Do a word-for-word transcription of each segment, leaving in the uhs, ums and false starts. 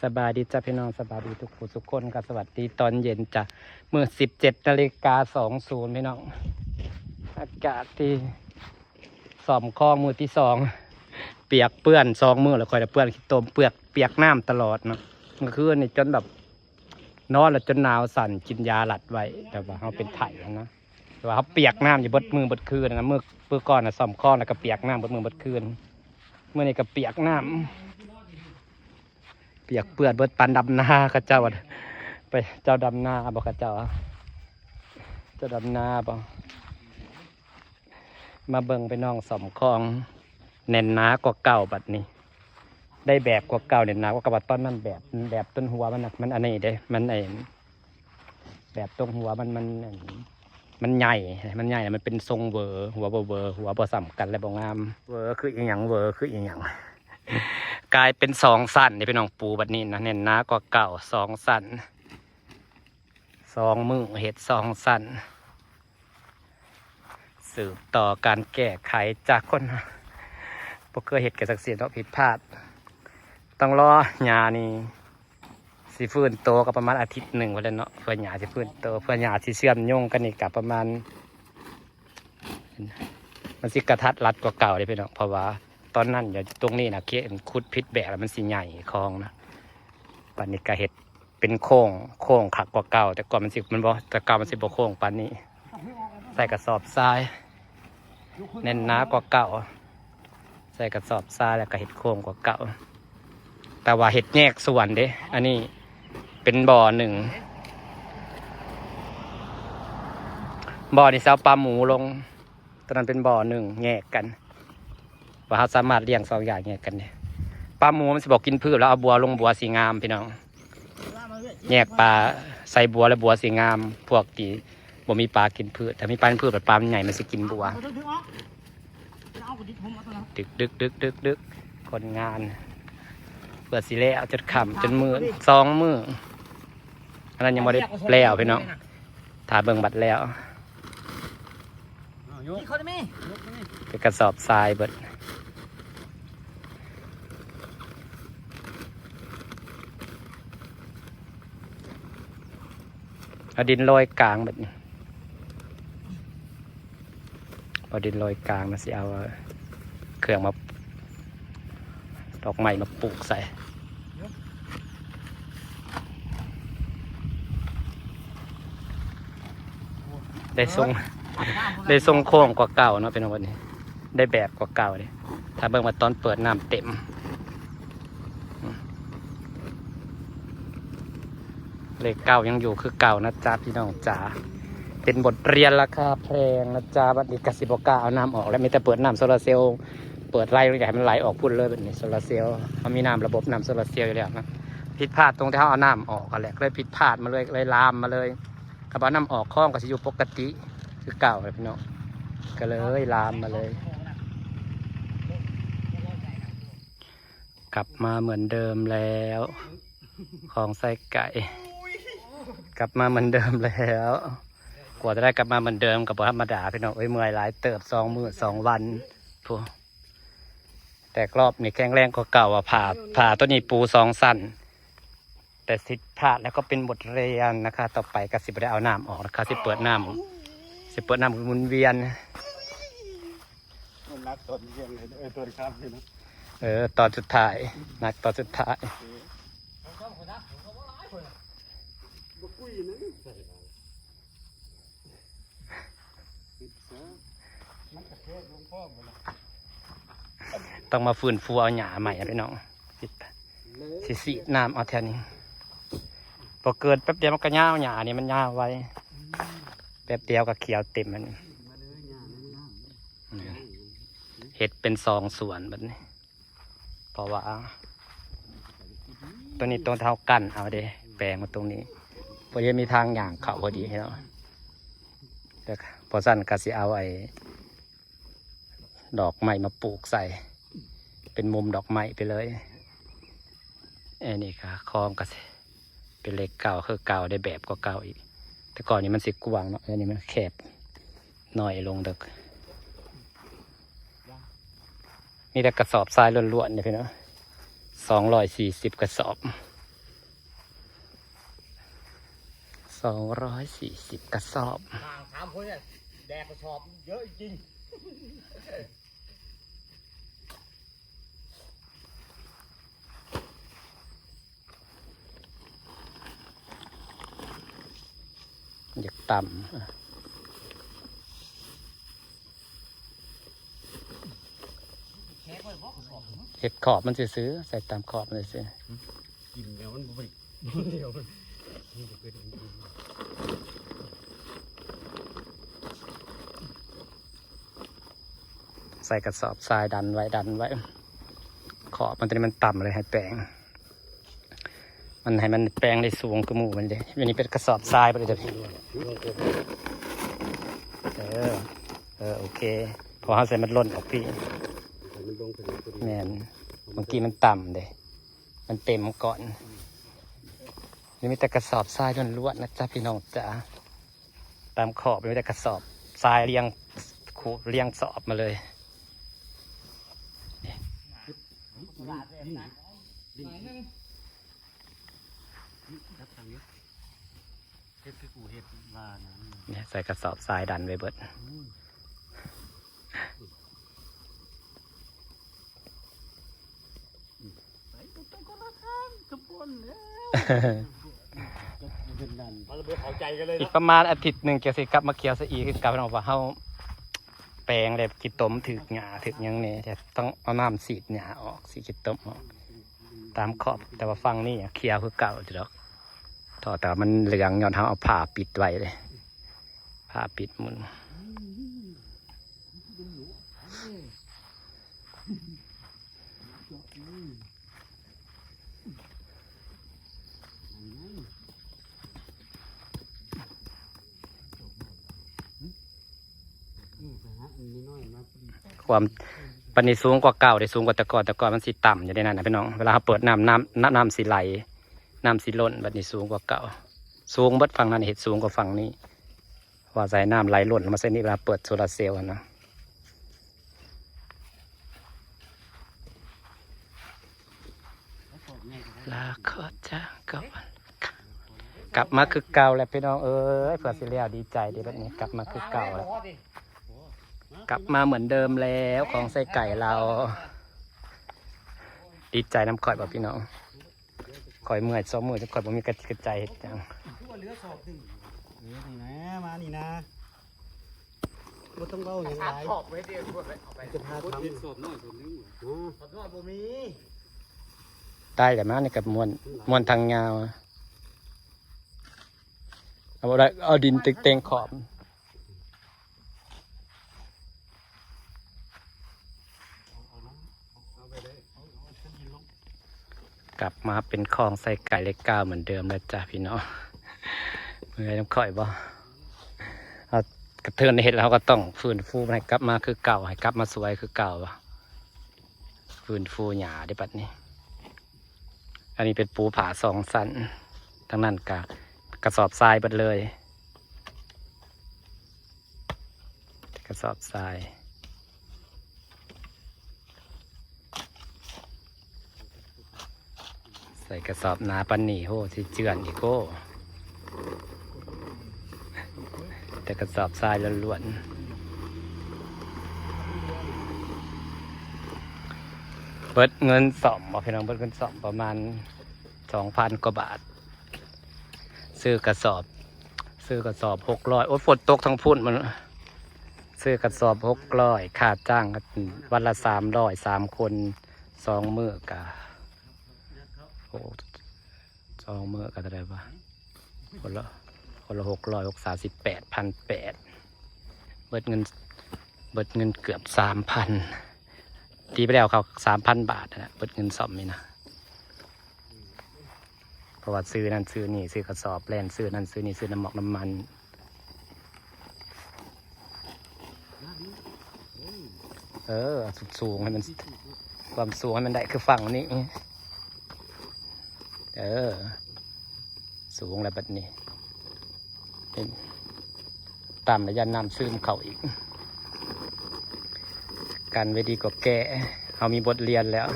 สบายดีจ้ะพี่น้อง สบายดีทุกผู้ทุกคน ก็สวัสดีตอนเย็นจ้ะ มื้อสิบเจ็ดนาฬิกาสองศูนย์ พี่น้อง อากาศที่ซ่อมคลองมื้อที่สอง เปียกเปื้อนสองมื้อแล้ว ค่อยได้เปื้อนขี้ตม เปื้อน เปียกน้ำตลอดเนาะ เมื่อคืนนี่จนแบบ นอนแล้วจนหนาวสั่น กินยาหลัดไว้ แต่ว่าเราเป็นไข้นะ แต่ว่าเราเปียกน้ำอยู่เบิดมื้อเบิดคืนนะ มื้อ มื้อก่อนนะซ่อมคลองแล้วก็เปียกน้ำเบิดมื้อเบิดคืน มื้อนี้ก็เปียกน้ำ เปียกเปื้อนเบิด ปานดำนาเขาเจ้าอะ ไป เจ้าดำนาบ่เขาเจ้าอะ เจ้าดำนาบ่ มาเบิ่งไปน้องซ่อมคลอง แน่นหนากว่าเก่าบัดนี้ ได้แบบกว่าเก่า แน่นหนากว่าเก่า บัดตอนนั้นแบบ แบบต้นหัวมันนะ มันอันนี้เด้ มันไอ้ แบบตรงหัวมัน มัน มันใหญ่ มันใหญ่ มันเป็นทรงเวอ หัวบ่เวอ หัวบ่ส่ำกัน และบ่งาม เวอคืออีหยัง เวอคืออีหยัง กลายเป็นสองสั้นนี่พี่น้อง ปูบัดนี้นะ แน่นหนากว่าเก่า สองสั้น สองมื้อเฮ็ดสองสั้น สืบต่อการแก้ไขจากคน บ่เคยเฮ็ดกันจักเทื่อเนาะ ผิดพลาด ต้องรอหญ้านี่ สิฟื้นโตก็ประมาณอาทิตย์หนึ่งพุ้นแหละเนาะ เพื่อหญ้าสิฟื้นโต เพื่อหญ้าสิเชื่อมโยงกันนี่ก็ประมาณ มันสิกระทัดรัดกว่าเก่าเด้พี่น้อง เพราะว่าตอนนั้นอยู่ตรงนี้นะ เขตขุดผิดแบบแล้วมันสิใหญ่คลองนะ บัดนี้ก็เฮ็ดเป็นโค้ง โค้งคักกว่าเก่า แต่ก่อนมันสิ มันบ่ แต่เก่ามันสิบ่โค้งปานนี้ ใส่กระสอบทราย แน่นหนากว่าเก่า ใส่กระสอบทรายแล้วก็เฮ็ดโค้งกว่าเก่า แต่ว่าเฮ็ดแยกส่วนเด้ อันนี้เป็นบ่อหนึ่ง บ่อนี่สิเอาปลาหมูลง ตอนนั้นเป็นบ่อหนึ่งแยกกัน ว่าเราสามารถเลี้ยงสองอย่างแยกกันได้ ปลาหมูมันสิบ่กินพืช แล้วเอาบัวลง บัวสิงามพี่น้อง แยกปลาใส่บัว แล้วบัวสิงาม พวกที่บ่มีปลากินพืช ถ้ามีปลากินพืช ปลามันใหญ่ มันสิกินบัว ดึกดึกดึกดึกดึก คนงาน เพื่อสิแล้วจนค่ำจนมืด สองมื้อ อันนั้นยังบ่ได้แล้วพี่น้อง ถ้าเบิ่งบัดแล้ว เอายก นี่เขาได้ไหม ยกไปนี่ เป็นกระสอบทรายเบิด เอาดินโรยกลางแบบนี้ เอาดินโรยกลางนะ สิเอาเครื่องมา ดอกไม้มาปลูกใส่ ได้ทรง ได้ทรงโค้งกว่าเก่าเนาะพี่น้อง วันนี้ ได้แบบกว่าเก่าเลย ถ้าเบิ่งว่าตอนเปิดน้ำเต็ม เลขเก้ายังอยู่คือเก่านะจ๊ะพี่น้องจ๋า เป็นบทเรียนราคาแพงนะจ๊ะ บัดนี้กสิบกล้าเอาน้ำออกแล้ว มีแต่เปิดน้ำโซลาร์เซลล์ เปิดไล่ลง อยากให้มันไหลออกพุ้นเลย แบบนี้โซลาร์เซลล์เขามีน้ำ ระบบน้ำโซลาร์เซลล์อยู่แล้วนะ ผิดพลาดตรงที่เขาเอาน้ำออกกันแหละ เลยผิดพลาดมาเลย เลยลามมาเลย ถ้าเอาน้ำออกคลองก็สิอยู่ปกติคือเก่าเลยพี่น้อง ก็เลยลามมาเลย กลับมาเหมือนเดิมแล้ว ของใส่ไก่ กลับมาเหมือนเดิมแล้ว กว่าจะได้กลับมาเหมือนเดิมก็บ่ธรรมดาพี่น้องเอ้ย เมื่อยหลายเติบ สองมื้อสองวันพุ้น แต่รอบนี้แข็งแรงกว่าเก่าอะ ผ่า ผ่าตัวนี้ปูสองสั้น แต่ผิดพลาดแล้วก็เป็นบทเรียนนะคะ ต่อไปก็สิบ่ได้เอาน้ำออกนะคะ สิเปิดน้ำ สิเปิดน้ำหมุนเวียน มันนักตอนเที่ยงเลยเออตอนค่ำเลยนะ เออ ตอนสุดท้าย หนักตอนสุดท้าย บุกุยนั่นใส่มาปิดซะ ต้องมาฟื้นฟูเอาหญ้าใหม่อะพี่น้อง เลย สิสีดน้ำเอาแถวนี้ พอเกิดแป๊บเดียวมันก็ยาว หญ้านี่มันยาวไว แป๊บเดียวก็เขียวเต็มมัน มาเลยงานนั่นน้ำ เฮ็ดเป็นสองส่วนแบบนี้ เพราะว่า ตัวนี้ตัวเท่ากันเอาเด้ แปลงมาตรงนี้ พอดีมีทางย่างเข้าพอดีเนาะ แล้วพอสั้นก็สิเอาไอ้ ดอกไม้มาปลูกใส่ เป็นมุมดอกไม้ไปเลย อันนี้ก็คลองก็สิเป็นเลขเก้าคือเก่า ได้แบบกว่าเก่าอีก แต่ก่อนนี้มันสิกว้างเนาะ อันนี้มันแคบ น้อยลงเด้อ มีแต่กระสอบทรายล้วนๆเนี่ยพี่น้อง สองร้อยสี่สิบกระสอบ สองร้อยสี่สิบกระสอบ ห่างสามคนเนี่ย แดกกระสอบเยอะจริง อยากต่ำ เฮ็ดขอบมันซื่อๆ ใส่ตามขอบมันซื่อ กินแล้วมันบ่ได้ เดี๋ยวมัน ใส่กระสอบทรายดันไว้ดันไว้ ขอบมันตัวนี้มันต่ำเลย ให้แปลง มันให้มันแปลงได้สูงกว่าหมู่มันเด้ อันนี้เป็นกระสอบทรายไปเลยเด้อ เออ เออ โอเค เพอเขาใส่มันล่นออกพี่ ให้มันลงไปเลยพอดี แม่น เมื่อกี้มันต่ำเด้ มันเต็มก่อน นี่มีแต่กระสอบทรายล้วนๆนะจ๊ะพี่น้องจ๋า ตามขอบมีแต่กระสอบทรายเรียง คู่เรียงสอบมาเลย นี่ นี่ นี่ ดับทางนี้ เฮ็ดคือกูเฮ็ดว่านะ เนี่ย ใส่กระสอบทรายดันไปเบิด ไปกันคนละทางกับคนแล้ว มันเลยเข้าใจกันเลย อีก เนาะ ประมาณอาทิตย์หนึ่งจะสิกลับมาเขียวซะอีก กลับมาว่าเฮาแปลงแล้วขี้ตมถืกหญ้าถืกหยังเนี่ย แต่ต้องเอาน้ำสีดหญ้าออก สีดขี้ตมออก ตามขอบ แต่ว่าฝั่งนี้เขียวคือเก่าอยู่ดอก เท่าแต่ว่ามันเหลืองย้อนเฮาเอาผ้าปิดไว้เลย ผ้าปิดมัน ความ ปันนี้สูงกว่าเก่าได้ สูงกว่าแต่ก่อน แต่ก่อนมันสิต่ำอยู่ในนั้นนะพี่น้อง เวลาเราเปิดน้ำ น้ำ น้ำ น้ำสิไหล น้ำสิล้น บัดนี้สูงกว่าเก่า สูงเบิดฝั่งนั้น เฮ็ดสูงกว่าฝั่งนี้ ว่าใส่น้ำไหลล้นมาใส่นี่ เวลาเปิดโซลาร์เซลล์อะนะ ลาขอจากกับ กลับมาคือเก่าแล้วพี่น้องเอ้ย เพื่อสิแล้วดีใจเด้บัดนี้ กลับมาคือเก่าแล้ว กลับมาเหมือนเดิมแล้ว ของใส่ไก่เรา ดีใจนำข่อยบ่พี่น้อง ข่อยเมื่อยสองมื้อจนข่อยบ่มีกระจิตกระใจเฮ็ดหยัง คือว่าเหลือสอบหนึ่ง เออ นี่นะ มานี่นะ บ่ต้องเว้าหยังหลาย ถามขอบไว้เด้อ พวกเอาไป จะพาทำ เฮ็ดสอบน้อยสอบหนึ่ง อ๋อ สอบน้อยบ่มี ได้แล้วมานี่กับม่วน ม่วนทางยาว เอาบ่ได้ เอาดินเต็งๆขอบ กลับมาเป็นคลองไส้ไก่เลขเก้าเหมือนเดิมแล้วจ้ะพี่น้อง เมื่อยน้ำข่อยบ่ เอากระเทือนเฮ็ดแล้วเราก็ต้องฟื้นฟูมันให้กลับมาคือเก่า ให้กลับมาสวยคือเก่า ฟื้นฟูหญ้าได้บัดนี้ อันนี้เป็นปูผาสองชั้น ทั้งนั้นกะกระสอบทรายเบิดเลย กระสอบทราย ใส่กระสอบหนาปานนี้ โห สิเจือนอีก โห แต่กระสอบทรายล้วนๆ เบิดเงินซ่อมบ่พี่น้อง เบิดเงินซ่อมประมาณสองพันกว่าบาท ซื้อกระสอบ ซื้อกระสอบหกร้อย โอ้ย ฝนตกทั้งพุ่นมัน ซื้อกระสอบหกร้อย ค่าจ้างก็วันละสามร้อย สามคน สองมื้อกะ โอ้ สองมื้อกะเท่าไหร่วะ คนละ คนละหกร้อย หกสามสิบแปด พันแปด เบิดเงิน เบิดเงินเกือบสามพัน ตีไปแล้วเขาสามพันบาทนะ เบิดเงินซ่อมนี่นะ เพราะว่าซื้อนั่นซื้อนี่ ซื้อกระสอบแล่น ซื้อนั่นซื้อนี่ ซื้อน้ำหมอกน้ำมัน เออ สูงๆให้มัน ความสูงให้มันได้คือฝั่งนี้ เออ สูงแล้วบัดนี้ เห็น ต่ำแล้วย่านน้ำซึมเข้าอีก กันไว้ดีกว่าแก้ เฮามีบทเรียนแล้ว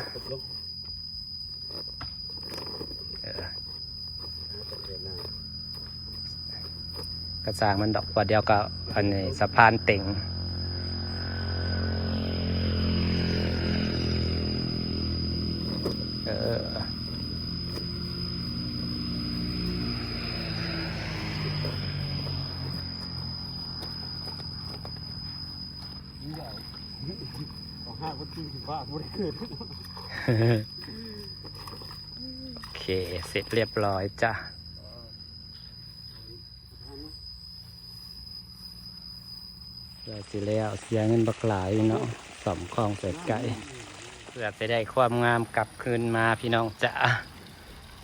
เออ เดินหน้า กระสร้างมันดอกว่าเดียวก็อันนี้สะพานเต็ง เออ ของห้าคนที่ถือว่าบริเกิด โอเค เสร็จเรียบร้อยจ้ะ แล้วสิแล้วเสียเงินบักหลายเนาะ สมของใส่ไก่ เพื่อจะได้ความงามกลับคืนมาพี่น้องจ๋า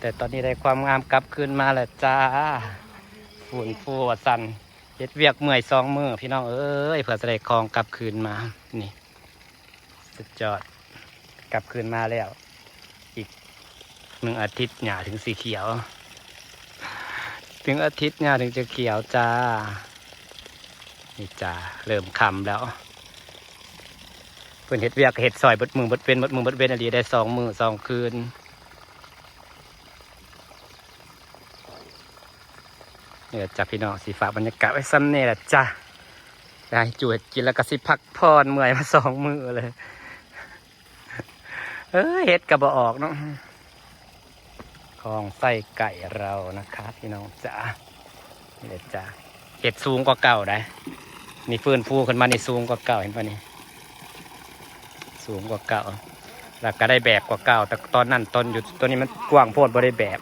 แต่ตอนนี้ได้ความงามกลับคืนมาแล้วจ้า ฝุ่นฟูว่าสั่น เฮ็ดเวียกเมื่อยสองมื้อพี่น้องเอ้ย เพื่อจะได้ของกลับคืนมา นี่ สุดยอด กลับคืนมาแล้ว อีกหนึ่งอาทิตย์หญ้าถึงสีเขียว ถึงอาทิตย์หญ้าถึงจะเขียวจ้า นี่จ้า เริ่มค่ำแล้ว เพิ่นเฮ็ดเวียกเฮ็ดซอยเบิดมื้อเบิดเว็นเบิดมื้อเบิดเว็นอีหลีได้สองมื้อสองคืน นี่แหละจ้ะพี่น้อง สิฝากบรรยากาศไว้ส่ำนี้แหละจ้ะ ได้จูเฮ็ดกินแล้วก็สิพักผ่อนเมื่อยมาสองมื้อเลย เอ้ย เฮ็ดก็บ่ออกเนาะ ของใส่ไก่เรานะคะพี่น้องจ๋า นี่แหละจ้ะ เฮ็ดสูงกว่าเก่าได้ นี่ฟื้นฟูขึ้นมานี่สูงกว่าเก่า เห็นปะนี่ สูงกว่าเก่า แล้วก็ได้แบบกว่าเก่า แต่ตอนนั้นตอนอยู่ตัวนี้มันกว้างโพดบ่ได้แบบ